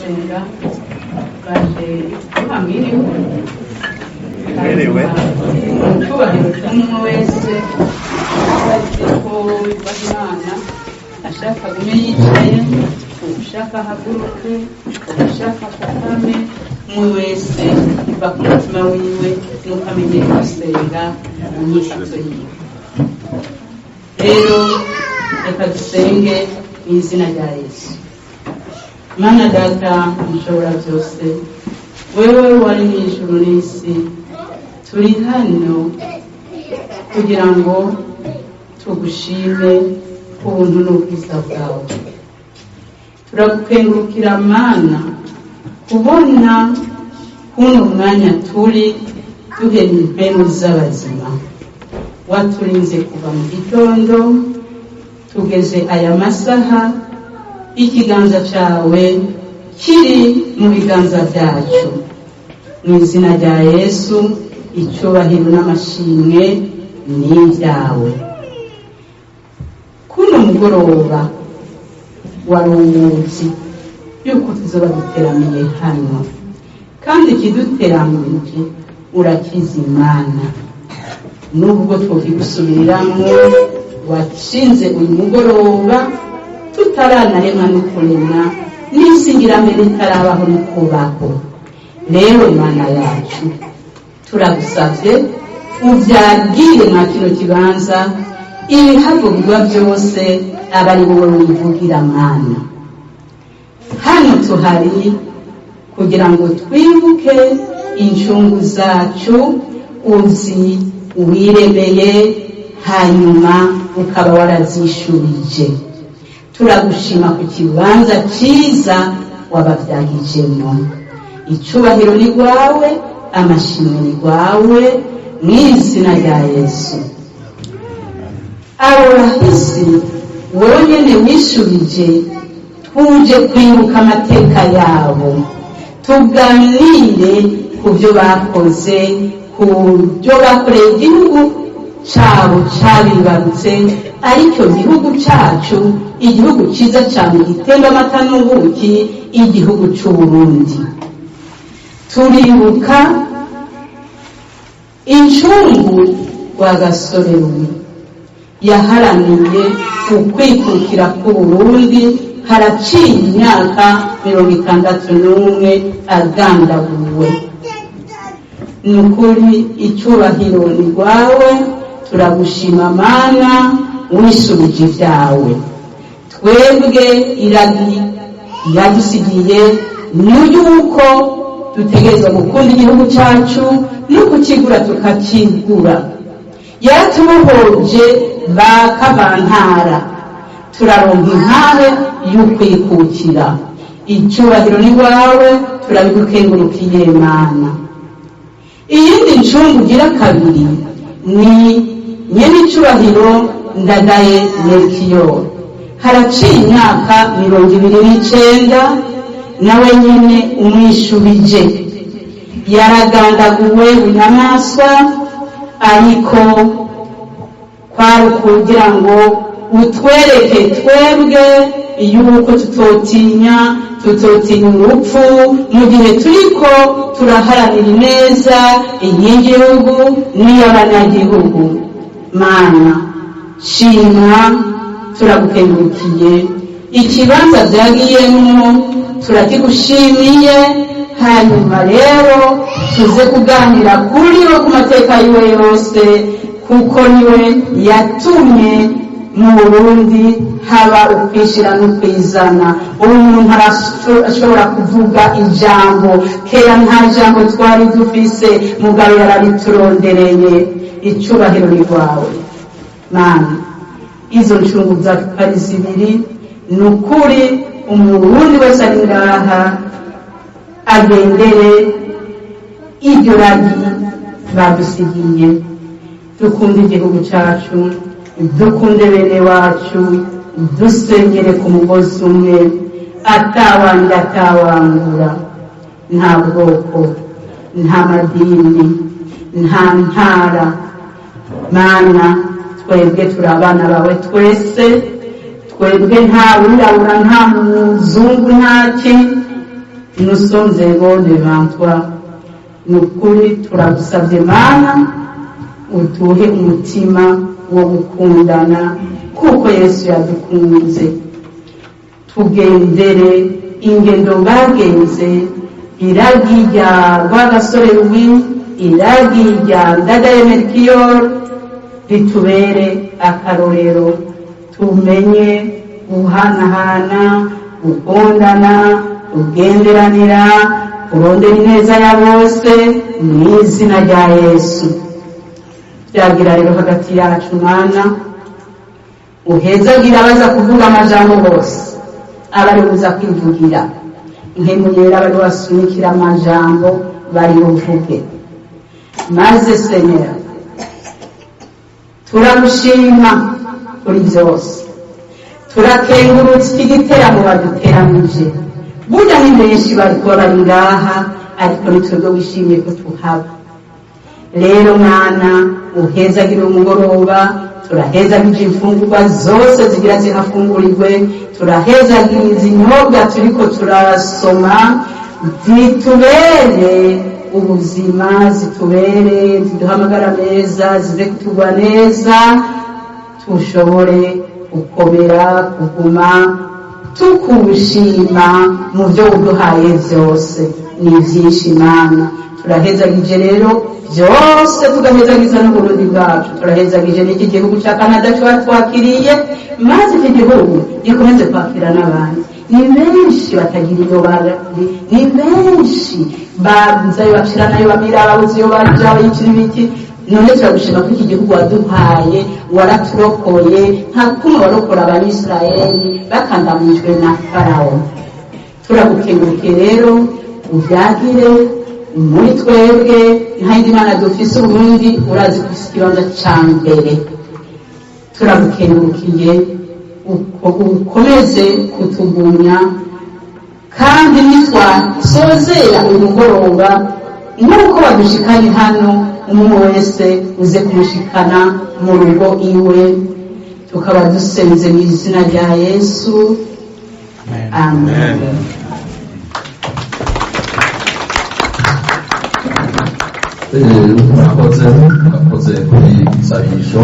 Gusenga baje kuhamwiriwe. Mwiriwe. Mu cyubahiro cy'umwe wese azi ko yubaha Imana, ashaka agume yicaye, ushaka ahaguruke, ushaka afukame, umwe wese iva ku mutima wiwe nuko amenyere gusenga mu nyifato yiwe. Rero reka dusenge mu izina rya Yesu. Mana Data Mushobora byose, wewe wari mu ijuru n'isi, turi hano kugira ngo tugushime ku buntu n'ubwiza bwawe. Turagukengurukira Mana kubona kuno mwanya turi duhema impemu z'abazima. Waturinze kuva mu gitondo tugeze aya masaha, ikiganza cyawe kiri mu biganza byacu. Mu izina rya Yesu, icyubahiro n'amashimwe ni ibyawe. Kuno mugoroba wari uwuzi yuko tuzoba duteramiye hano, kandi ikiduteramije urakiza Imana. Nubwo twokigusubiriramo, washinze uyu mugoroba tutaranaremwa no kuremwa, n'isi ngirambere itarabaho no kubaho. Rero Mana yacu, turagusabye ubyagire mwa kino kibanza, ibihavugirwa byose aba ari wowe wivugira. Mwana, hano tuhari kugira ngo twibuke incungu zacu uzi wiremeye, hanyuma ukaba warazishubije. Turagushima ku kibanza cyiza wababyagijemo. Icyubahiro ni rwawe, amashimwe ni rwawe, mu izina rya Yesu. Abo bahisi wowe nyine wishubije, tuje kwibuka amateka yabo, tuganire ku byo bakoze, ku byo bakoreye igihugu cyabo cyabibarutse, aricyo gihugu cyacu, igihugu cyiza cyane gitemba amata n'ubuki, igihugu cy'Uburundi. Turibuka incungu rwa Gasorewe yaharaniye ukwikukira k'Uburundi. Haraciye imyaka 61 agandaguwe. Ni ukuri icyubahiro ni rwawe. Turagushima Mana wisubije ibyawe. Twebwe iragi yadusigiye ni yuko dutegerezwa gukunda igihugu cyacu no kukigura tukakigura. Yaratubohoje ba kavantara, turaronka intahe y'ukwikukira. Icyubahiro ni wawe, turabigukengurukiye Mana. Iyindi ncungu ugira kabiri ni nyene icyubahiro Ndadaye Melchior. Haraciye imyaka 29 nawe nyene umwishubije. Yaragandaguwe bunyamaswa, ariko kwari ukugira ngo utwereke twebwe yuko tutotinya, tutotinya urupfu mu gihe turiko turaharanira ineza iy'igihugu n'iy'abanyagihugu. Mana, shimwa, turagukengurukiye. Ikibanza byagiyemwo turakigushimiye. Hanyuma rero tuze kuganira kuri we, ku mateka yiwe yose, kuko niwe yatumye mu Burundi haba ukwishira n'ukwizana. Ubu umuntu arashobora kuvuga ijambo. Kera nta jambo twari dufise, mugabo yarariturondereye. Icubahiro ni rwawe Mana. Izo ncungu zacu ari zibiri. Ni ukuri Umurundi wese ari ngaha agendere iryo ragi badusigiye. Dukunde igihugu cyacu, dukunde bene wacu, dusenyere ku mugozi umwe, atawanga atawangura, nta bwoko, nta madini, nta ntara. Mana, twebwe turi abana bawe twese. Twebwe nta wirabura, nta muzungu, ntaki. Nous sommes égaux devant toi. Ni ukuri turagusabye Mana, uduhe umutima wo gukundana kuko Yesu yadukunze. Tugendere ingendo bagenze, iragi rya Rwagasore Louis, iragi rya Ndadaye Melchior ritubere akarorero, tumenye guhanahana, gukundana, kugenderanira, kurondera ineza ya bose mu izina rya Yesu. Byagira rero hagati yacu Mana, uhezagira abaza kuvuga amajambo bose, abari buza kwivugira nkemuyera, abari basunikira amajambo bari buvuge. Maze Senyera, turagushima kuri byose, turakengurutse iki giteramo baduteranije. Burya ni benshi bariko bari ngaha, ariko ni twebwe wishimiye ko tuhaba. Rero Mwana, uhezagira umugoroba, turahezagije imfungurwa zose zigira zihafungurirwe, turahezagira izinyobwa turiko turasoma, zitubere ubuzima, zitubere ziduhe amagara meza, zize kutugwa neza, tushobore gukomera, kuguma tukushima mu byo uduhaye byose. Ni byinshi Mana. Turahezagije rero byose, tugahezagiza n'Uburundi bwacu, turahezagije n'iki gihugu cya Canada kiba twakiriye, maze iki gihugu gikomeze kwakira n'abandi. Ni benshi batagira iyo bari, ni benshi babuze ayo bacira n'ayo bamira, babuze iyo baja, bayicira ibiki. None turagushima ko iki gihugu waduhaye, waraturokoye nka kumwe warokora Abayisiraheli bakandamijwe na Farawo. Turagukengurukiye rero, ubyagire muri twebwe. Nta yindi Mana dufise ubundi, urazi ko ufise ikibanza ca mbere. Turagukengurukiye, ukomeze kutugumya, kandi nitwasozera uyu mugoroba nk'uko badushikanye hano, umwe wese uze kumushikana mu rugo iwe. Tukaba dusenze mu izina rya Yesu, amen. Murakoze, murakoze kuri sabisho.